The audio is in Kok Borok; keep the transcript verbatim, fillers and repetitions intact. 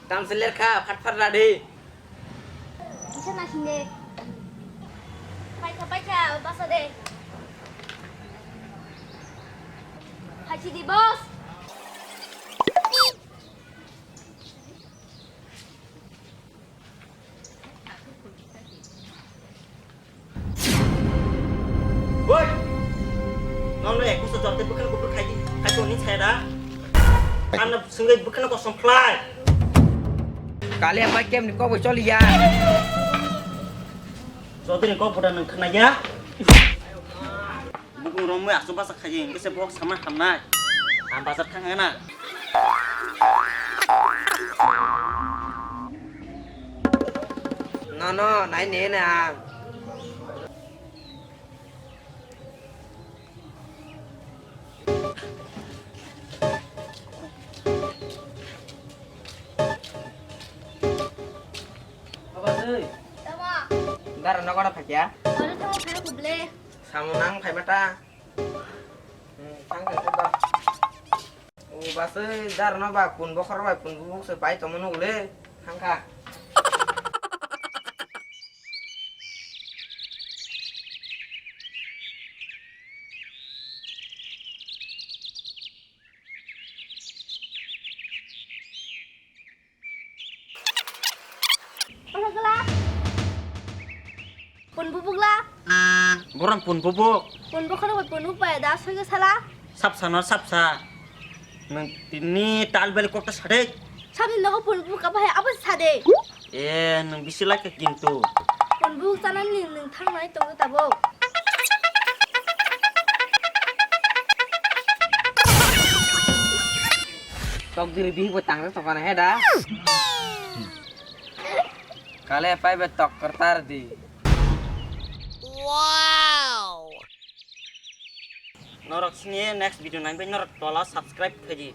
Tamse lerkha, phat phat radi. Kisa nasing de. Paikha, paikha, basa de. Phaisi di, boss. Woi! Nong le kusa jorte bwkhano kubur khai di, khai toni saya da. Anna sunggai bwkhano kosom khlai. Kali apa kem ni kok boi choli ya? Jodi ni kok buda nang khna ya. Bukung romwi asu basa khaji, hingke se bok sama hamnai. Ang bazar thang na. No, no, nai ne na. Tama. Dara no gora phakya. Ore tama phai kuble. Samo nang phai mata. Hmm, thang thang ba. O basai dar no ba pun bokhor bai pun bubuk se pai tomo no le. Thang kha. Pun bubuk la. Borang pun bubuk. Pun bubuk khoro pun bubuk pai da soi sala. Sapsa no sapsa. Nang tini tal bel kokta sade. Sabni nogo pun bubuk apa hai apa sade. Eh, nang bisi lake kintu. Pun bubuk sanani nang thang nai tongo tabuk. Tok diri bihi bo tang tokana he da. Kale pai be tok kertar di. Wow. Norok sini next video nang be norok tola subscribe khaji.